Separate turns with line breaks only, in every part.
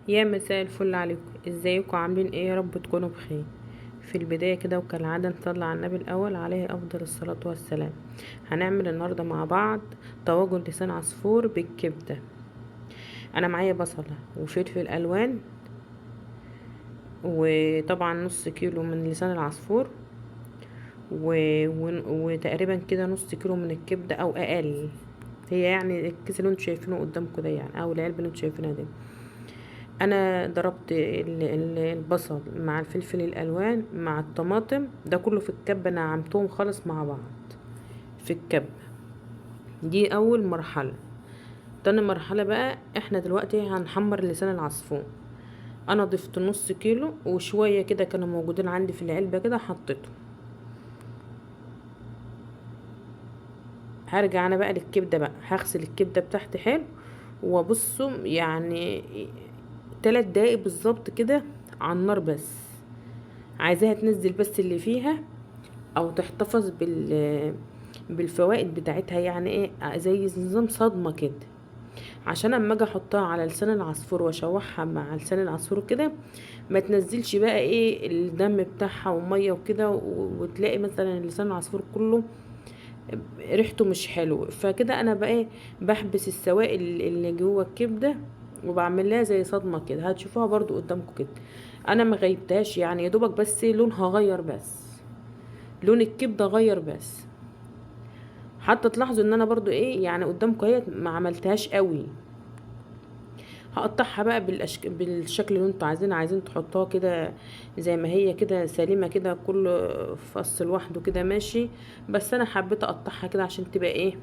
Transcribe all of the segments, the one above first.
يا مساء الفل عليكم، ازيكم عاملين ايه؟ يا رب تكونوا بخير. في البداية كده وكالعادة نصلي على النبي الأول عليه أفضل الصلاة والسلام. هنعمل النهاردة مع بعض طواجن لسان عصفور بالكبدة. أنا معايا بصلة وفلفل ألوان وطبعا نص كيلو من لسان العصفور وتقريبا كده نص كيلو من الكبدة أو أقل، هي يعني الكيس اللي انتوا شايفينه قدامكم ده يعني، أو العلبة اللي انتوا شايفينها دي. انا ضربت البصل مع الفلفل الالوان مع الطماطم، ده كله في الكبه، نعمتهم خالص مع بعض في الكبه. دي اول مرحلة. تاني مرحلة بقى احنا دلوقتي هنحمر لسان العصفور. انا ضفت نص كيلو وشوية كده كانوا موجودين عندي في العلبة كده حطيته. هرجع انا بقى للكبده بقى، هغسل الكبده بتاعتي حلو وابصوا يعني 3 دقايق بالظبط كده على النار، بس عايزاها تنزل بس اللي فيها او تحتفظ بالفوائد بتاعتها، يعني ايه زي نظام صدمة كده، عشان اما اجي احطها على لسان العصفور واشوحها مع لسان العصفور كده ما تنزلش بقى ايه الدم بتاعها ومية وكده، وتلاقي مثلا لسان العصفور كله ريحته مش حلو. فكده انا بقى ايه بحبس السوائل اللي جوه الكبده وبعمل لها زي صدمة كده، هتشوفوها برضو قدامكم كده. انا ما غيبتهاش يعني، يا دوبك بس لونها غير، بس لون الكبده غير بس. حتى تلاحظوا ان انا برضو ايه يعني قدامكم اهي ما عملتهاش قوي. هقطعها بقى بالشكل اللي انتوا عايزينه، عايزين تحطوها كده زي ما هي كده سليمة كده كل فص لوحده كده ماشي، بس انا حبيت اقطعها كده عشان تبقى ايه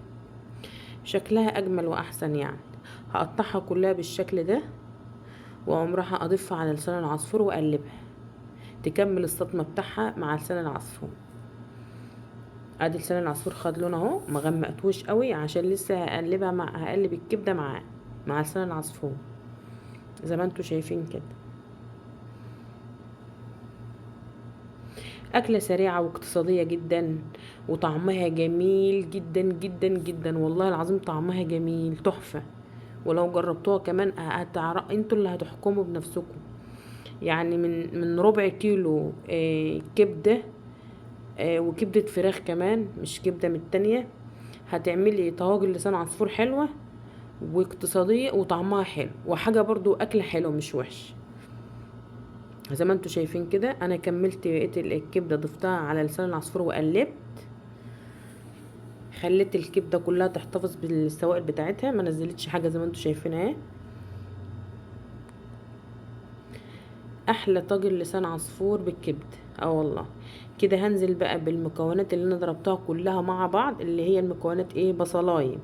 شكلها اجمل واحسن يعني. هقطعها كلها بالشكل ده واقوم رايحة اضيفها على لسان العصفور واقلبها تكمل الصدمة بتاعها مع لسان العصفور. ادي لسان العصفور خد لون اهو، ما غمقتوش قوي عشان لسه هقلبها مع هقلب الكبده مع لسان العصفور زي ما انتوا شايفين كده. اكله سريعة واقتصادية جدا وطعمها جميل جدا جدا جدا، والله العظيم طعمها جميل تحفة. ولو جربتوها كمان انتوا اللي هتحكموا بنفسكم. يعني من ربع كيلو كبده، وكبده فراخ كمان مش كبده من التانية، هتعملي طواجن لسان عصفور حلوة واقتصادية وطعمها حلو، وحاجه برضو اكله حلوة مش وحش. زي ما انتوا شايفين كده انا كملت بقية الكبده، ضفتها على لسان العصفور وقلبت، خليت الكبده كلها تحتفظ بالسوائل بتاعتها، ما نزلتش حاجة زي ما انتوا شايفين اهي. احلى طاجن لسان عصفور بالكبده والله. كده هنزل بقى بالمكونات اللي انا ضربتها كلها مع بعض، اللي هي المكونات ايه، بصلايه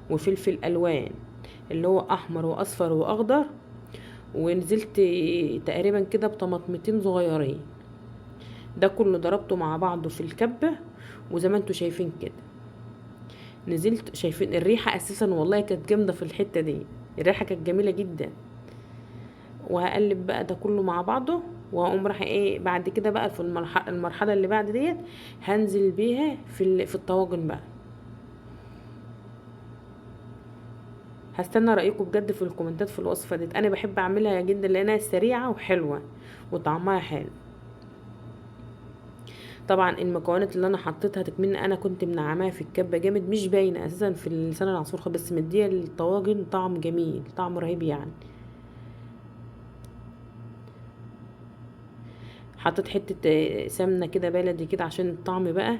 وفلفل الوان اللي هو احمر واصفر واخضر، ونزلت تقريبا كده بطماطمتين صغيرين، ده كله ضربته مع بعضه في الكبه. وزي ما انتوا شايفين كده نزلت، شايفين الريحة اساسا والله كانت جامدة في الحتة دي، الريحة كانت جميلة جدا. وهقلب بقى ده كله مع بعضه، وهقوم رايحة ايه بعد كده بقى في المرحلة اللي بعد ديت هنزل بيها في الطواجن بقى. هستنى رايكم بجد في الكومنتات في الوصفة ديت، انا بحب اعملها جدا لانها سريعة وحلوه وطعمها حلو. طبعا المكونات اللي انا حطيتها تكمن انا كنت منعماها في الكبه جامد، مش باينة اساسا في لسان العصفور خالص، بس مديه للطواجن طعم جميل، طعم رهيب يعني. حطيت حتة سمنه كده بلدي كده عشان الطعم بقى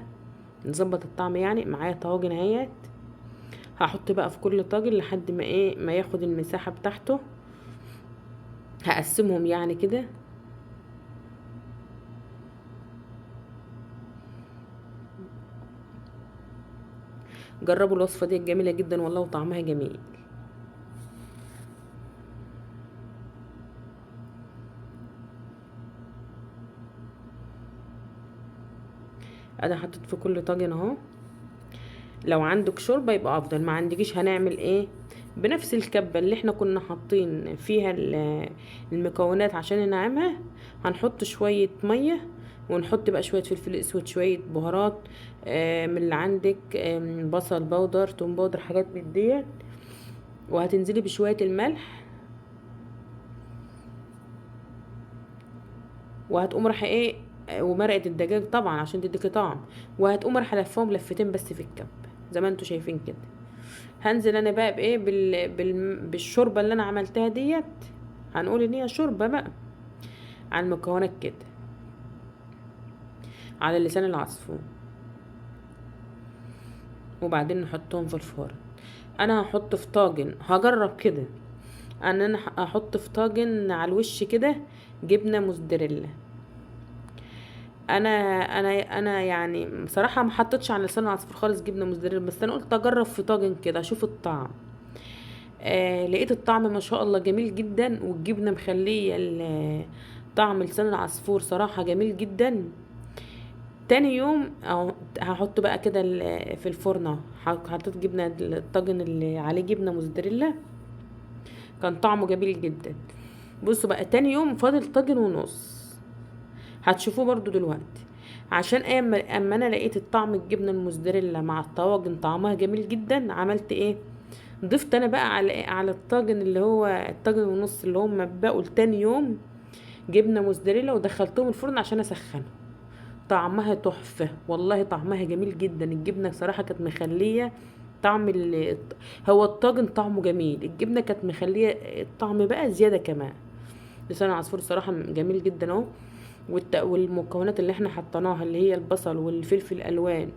نظبط الطعم يعني. معايا طواجن اهيت، هحط بقى في كل طاجن لحد ما ايه ما ياخد المساحة بتاعته، هقسمهم يعني كده. جربوا الوصفة دي جميلة جدا والله وطعمها جميل. انا حطيت في كل طاجن اهو. لو عندك شوربة يبقى افضل، ما عندكيش هنعمل ايه بنفس الكبه اللي احنا كنا حاطين فيها المكونات عشان ننعمها، هنحط شوية مية ونحط بقى شوية فلفل اسود، شوية بهارات، من اللي عندك، بصل بودر، توم بودر، حاجات من ديت، وهتنزلي بشوية الملح. وهتقوم رايحة ايه، ومرقه الدجاج طبعا عشان تديكي طعم. وهتقوم رايحة لفاهم لفتين بس في الكب زي ما انتوا شايفين كده. هنزل انا بقى بايه، بالشوربه اللي انا عملتها ديت، هنقول ان هي شوربة بقى على المكونات كده، على لسان العصفور. وبعدين نحطهم في الفرن. انا هحط في طاجن، هجرب كده ان انا احط في طاجن على الوش كده جبنه موزاريلا. انا يعني بصراحة ما حطيتش على لسان العصفور خالص جبنه موزاريلا، بس انا قلت اجرب في طاجن كده اشوف الطعم. لقيت الطعم ما شاء الله جميل جدا، والجبنه مخليه طعم لسان العصفور صراحة جميل جدا. تاني يوم اهو هحط بقى كده في الفرن اهو، حطيت جبنه الطاجن اللي عليه جبنه موزاريلا، كان طعمه جميل جدا. بصوا بقى تاني يوم فاضل طاجن ونص، هتشوفوه برضو دلوقتي. عشان اما انا لقيت الطعم الجبنة الموزاريلا مع الطواجن طعمها جميل جدا، عملت ايه، ضفت انا بقى على ايه، على الطاجن اللي هو الطاجن ونص اللي هم بقوا لتاني يوم جبنه موزاريلا، ودخلتهم الفرن عشان اسخنه. طعمها تحفة والله، طعمها جميل جدا. الجبنة صراحة كانت مخليه طعم هو الطاجن طعمه جميل، الجبنة كانت مخليه الطعم بقى زيادة كمان. لسان العصفور صراحة جميل جدا اهو. والمكونات اللي احنا حطيناها اللي هي البصل والفلفل الالوان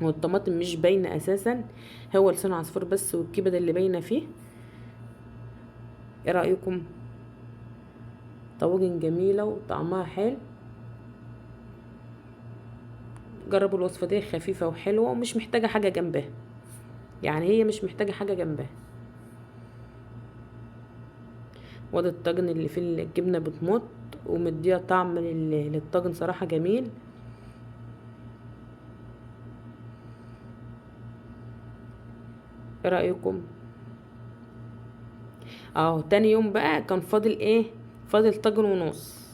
والطماطم مش باينة اساسا، هو لسان العصفور بس والكبده اللي باينة فيه. ايه رايكم؟ طواجن جميلة وطعمها حلو. جربوا الوصفة دي، خفيفة وحلوه ومش محتاجه حاجة جنبها، يعني هي مش محتاجه حاجة جنبها. وادي الطاجن اللي فيه الجبنة بتمط ومديها طعم للطاجن صراحة جميل. ايه رايكم؟ اهو تاني يوم بقى كان فاضل ايه، فاضل طاجن ونص.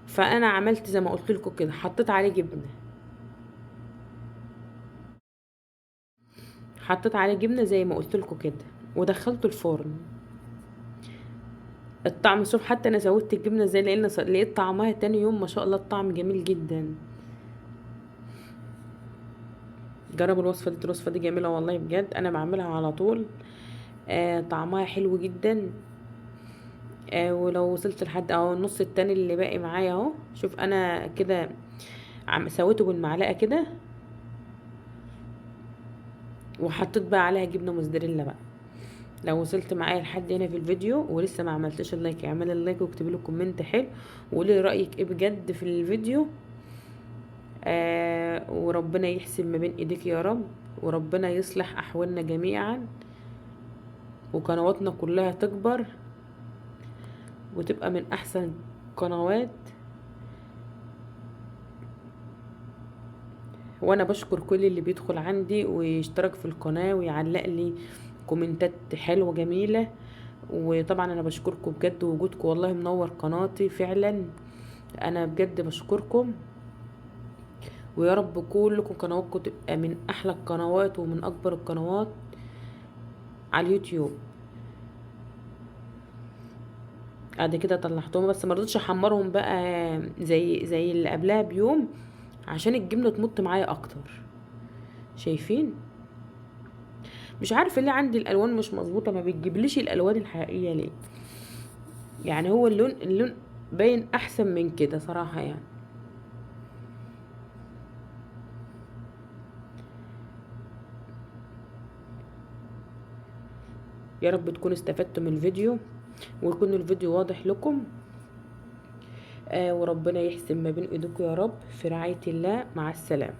فانا عملت زي ما قلت لكم كده، حطيت عليه جبنه، حطيت عليه جبنه زي ما قلت لكم كده، ودخلته الفرن. الطعم شوف، حتى انا زودت الجبنة زي لان لقيت طعمها تاني يوم ما شاء الله الطعم جميل جدا. جربوا الوصفة دي، الوصفة دي جميلة والله بجد، انا بعملها على طول. طعمها حلو جدا. ولو وصلت لحد اهو النص التاني اللي باقي معايا اهو، شوف انا كده عم سويته بالمعلقه كده، وحطيت بقى عليها جبنه موزاريلا بقى. لو وصلت معايا لحد هنا في الفيديو ولسه ما عملتش ال like، اعمل ال like واكتبي له comment حلو وقولي رايك ايه بجد في الفيديو. وربنا يحسن ما بين ايديك يا رب، وربنا يصلح احوالنا جميعا، وقنواتنا كلها تكبر وتبقى من احسن قنوات. وانا بشكر كل اللي بيدخل عندي ويشترك في القناة ويعلق لي كومنتات حلوة جميلة. وطبعا انا بشكركم بجد، وجودكم والله منور قناتي فعلا، انا بجد بشكركم. ويا رب كلكم قنواتكم تبقى من احلى القنوات ومن اكبر القنوات على اليوتيوب. بعد كده طلعتهم، بس ما رضيتش احمرهم بقى زي اللي قبلها بيوم عشان الجبنة تمط معايا اكتر. شايفين؟ مش عارفه ليه عندي الالوان مش مظبوطة، ما بتجيبليش الالوان الحقيقية ليه، يعني هو اللون باين احسن من كده صراحة يعني. يا رب تكونوا استفدتوا من الفيديو ويكون الفيديو واضح لكم. وربنا يحسن ما بين ايديكم يا رب. في رعاية الله، مع السلامة.